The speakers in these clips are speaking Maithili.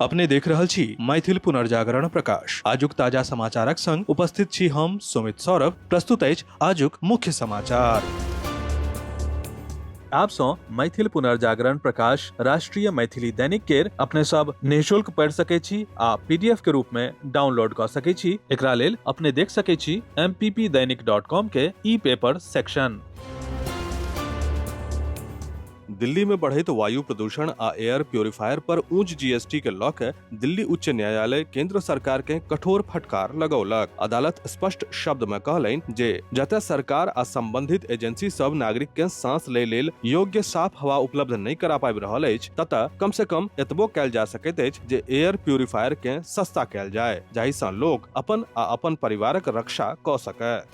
अपने देख रहल छी मैथिल पुनर्जागरण प्रकाश। आजुक ताजा समाचारक संग उपस्थित छी हम सुमित सौरभ। प्रस्तुत अछि आजुक मुख्य समाचार। आप सँ मैथिल पुनर्जागरण प्रकाश राष्ट्रीय मैथिली दैनिक केर अपने सब निःशुल्क पढ़ि सकै छी आ पीडीएफ के रूप में डाउनलोड कऽ सकै छी। एकरा लेल अपने देख सकै छी mppdainik.com के ई पेपर सेक्शन। दिल्ली में बढ़ैत वायु प्रदूषण आ एयर प्यूरिफायर पर ऊंच जीएसटी के लऽ के दिल्ली उच्च न्यायालय केंद्र सरकार के कठोर फटकार लगौलक। अदालत स्पष्ट शब्द में कहलनि जे जतय सरकार आ संबंधित एजेंसी सब नागरिक के सांस ले लेल योग्य साफ हवा उपलब्ध नहि करा पाबि रहल अछि, ततय कम से कम एतबो कयल जा सकैत अछि जे एयर प्यूरिफायर के सस्ता कयल जाय, जाहि सँ लोक अपन आ अपन परिवारक रक्षा कऽ सकय।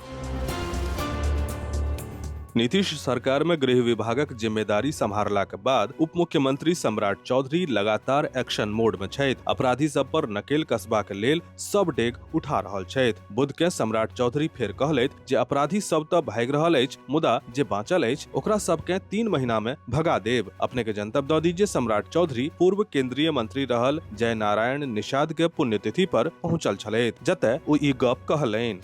नीतीश सरकार में गृह विभागक जिम्मेदारी सम्हारलाक बाद उप मुख्यमंत्री सम्राट चौधरी लगातार एक्शन मोड में छथि। अपराधी सब पर नकेल कसबाक लेल सब डेग उठा रहल छथि। बुध के सम्राट चौधरी फेर कहलथि जे अपराधी सब तऽ भागि रहल अछि, मुदा जे बाँचल अछि ओकरा सब के 3 महीना में भगा देब। अपने के जनतब दऽ दी जे सम्राट चौधरी पूर्व केंद्रीय मंत्री रहल जय नारायण निषाद के पुण्यतिथि पर पहुंचल छलथि, जतय ओ ई गप कहलनि।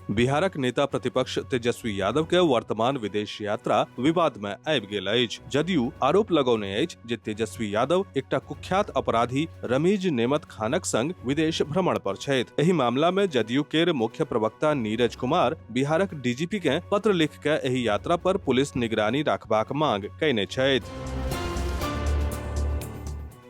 बिहारक नेता प्रतिपक्ष तेजस्वी यादव के वर्तमान विदेश यात्रा विवाद में आबि गेल अछि। जदयू आरोप लगौने अछि जे तेजस्वी यादव एकटा कुख्यात अपराधी रमीज नेमत खानक संग विदेश भ्रमण पर छथि। एहि मामला में जदयू केर मुख्य प्रवक्ता नीरज कुमार बिहारक डीजीपी के पत्र लिख के एहि यात्रा पर पुलिस निगरानी राखबाक मांग कयने छथि।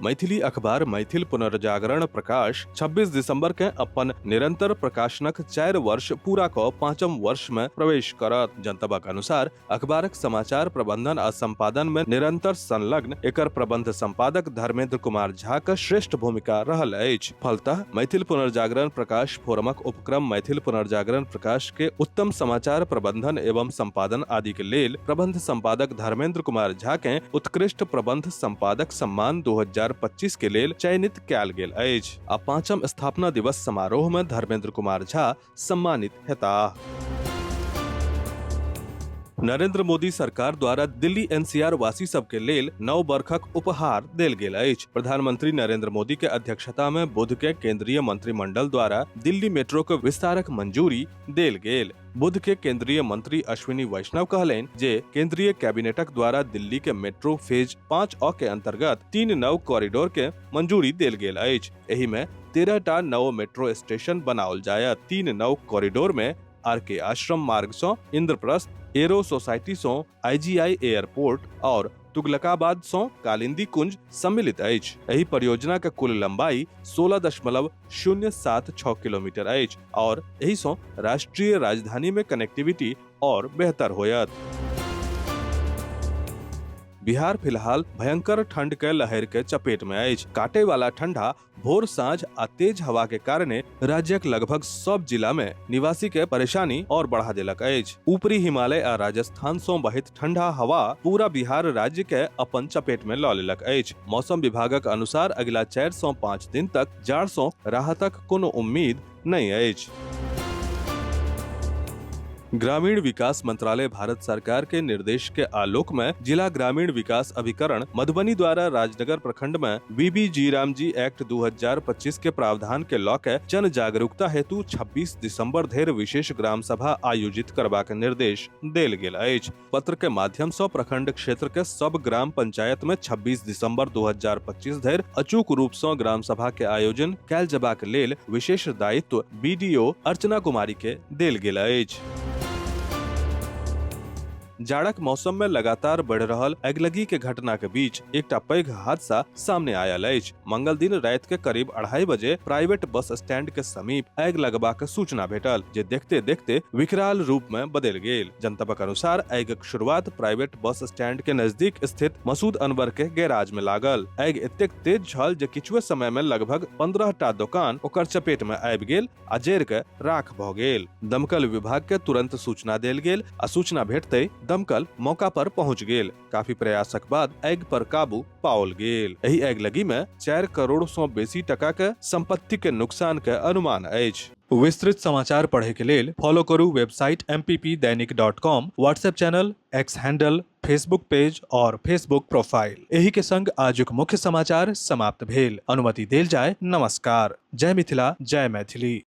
मैथिली अखबार मैथिल पुनर्जागरण प्रकाश 26 दिसंबर के अपन निरंतर प्रकाशनक 4 वर्ष पूरा क 5म वर्ष में प्रवेश करत। जनतबक अनुसार अखबारक समाचार प्रबंधन आ संपादन में निरंतर संलग्न एकर प्रबंध संपादक धर्मेंद्र कुमार झा के श्रेष्ठ भूमिका रहल अछि। फलतः मैथिल पुनर्जागरण प्रकाश फोरमक उपक्रम मैथिल पुनर्जागरण प्रकाश के उत्तम समाचार प्रबंधन एवं संपादन आदि के लेल प्रबंध संपादक धर्मेंद्र कुमार झा के उत्कृष्ट प्रबंध संपादक सम्मान 2025 के लेल चयनित कयल गेल अछि आ 5म स्थापना दिवस समारोह में धर्मेंद्र कुमार झा सम्मानित हेताह। नरेंद्र मोदी सरकार द्वारा दिल्ली एनसीआर वासी सबके लेल 9 बरखक उपहार देल गेल अछि। प्रधानमंत्री नरेंद्र मोदी के अध्यक्षता में बुध के केंद्रीय मंत्रिमंडल द्वारा दिल्ली मेट्रो के विस्तारक मंजूरी देल गेल। बुध के केंद्रीय मंत्री अश्विनी वैष्णव कहलनि जे केंद्रीय कैबिनेटक द्वारा दिल्ली के मेट्रो फेज 5 अ के अंतर्गत 3 नव कॉरिडोर के मंजूरी देल गेल अछि। एहि में 13 टा नव मेट्रो स्टेशन बनाओल जायत। 3 नव कॉरिडोर में आर के आश्रम मार्ग सँ इंद्रप्रस्थ, एरो सोसाइटी सँ आईजीआई एयरपोर्ट और तुगलकाबाद सँ कालिंदी कुंज सम्मिलित अछि। एहि परियोजना के कुल लंबाई 16.076 किलोमीटर अछि और एहि सँ राष्ट्रीय राजधानी में कनेक्टिविटी और बेहतर होयत। बिहार फिलहाल भयंकर ठंड के लहर के चपेट में अछि। काटे वाला ठंडा भोर साँझ आ तेज हवा के कारणे राज्यक लगभग सब जिला में निवासी के परेशानी और बढ़ा देलक अछि। ऊपरी हिमालय आ राजस्थान सँ बहैत ठंडा हवा पूरा बिहार राज्य के अपन चपेट में लऽ लेलक अछि। मौसम विभागक अनुसार अगिला 4 सँ 5 दिन तक जाड़ सँ राहतक कोनो उम्मीद नहि अछि। ग्रामीण विकास मंत्रालय भारत सरकार के निर्देश के आलोक में जिला ग्रामीण विकास अभिकरण मधुबनी द्वारा राजनगर प्रखंड में वीबी जी राम जी एक्ट 2025 के प्रावधान के लऽ के जन जागरूकता हेतु 26 दिसंबर धरि विशेष ग्राम सभा आयोजित करबाक निर्देश देल गेल अछि। पत्र के माध्यम सँ प्रखंड क्षेत्र के सब ग्राम पंचायत में 26 दिसंबर 2025 धरि अचूक रूप सँ ग्राम सभा के आयोजन कयल जेबाक लेल विशेष दायित्व बीडीओ अर्चना कुमारी के देल गेल अछि। जाड़क मौसम में लगातार बढ़ रहल अगिलगी के घटना के बीच एकटा पैघ हादसा सामने आयल अछि। मंगल दिन राति के करीब 2:30 बजे प्राइवेट बस स्टैंड के समीप आगि लगबाक सूचना भेटल, जे देखते देखते विकराल रूप में बदलि गेल। जनतबक अनुसार आगिक शुरुआत प्राइवेट बस स्टैंड के नजदीक स्थित मसूद अनवर के गैराज में लागल। आगि एतेक तेज छल जे किछुए समय में लगभग 15 टा दोकान ओकर चपेट में आबि गेल आ जरि के राख भऽ गेल। दमकल विभाग के तुरंत सूचना देल गेल आ सूचना भेटते दमकल मौका पर पहुंच गेल। काफी प्रयासक बाद आगि पर काबू पाओल गेल। एहि आगिलगी में 4 करोड़ सं बेसी टका के संपत्ति के नुकसान के अनुमान अछि। विस्तृत समाचार पढ़े के लेल फॉलो करू website mppdainik.com, WhatsApp channel, X handle, Facebook page और फेसबुक प्रोफाइल। एही के संग आजुक मुख्य समाचार समाप्त भेल। अनुमति देल जाय। नमस्कार। जय मिथिला, जय मैथिली।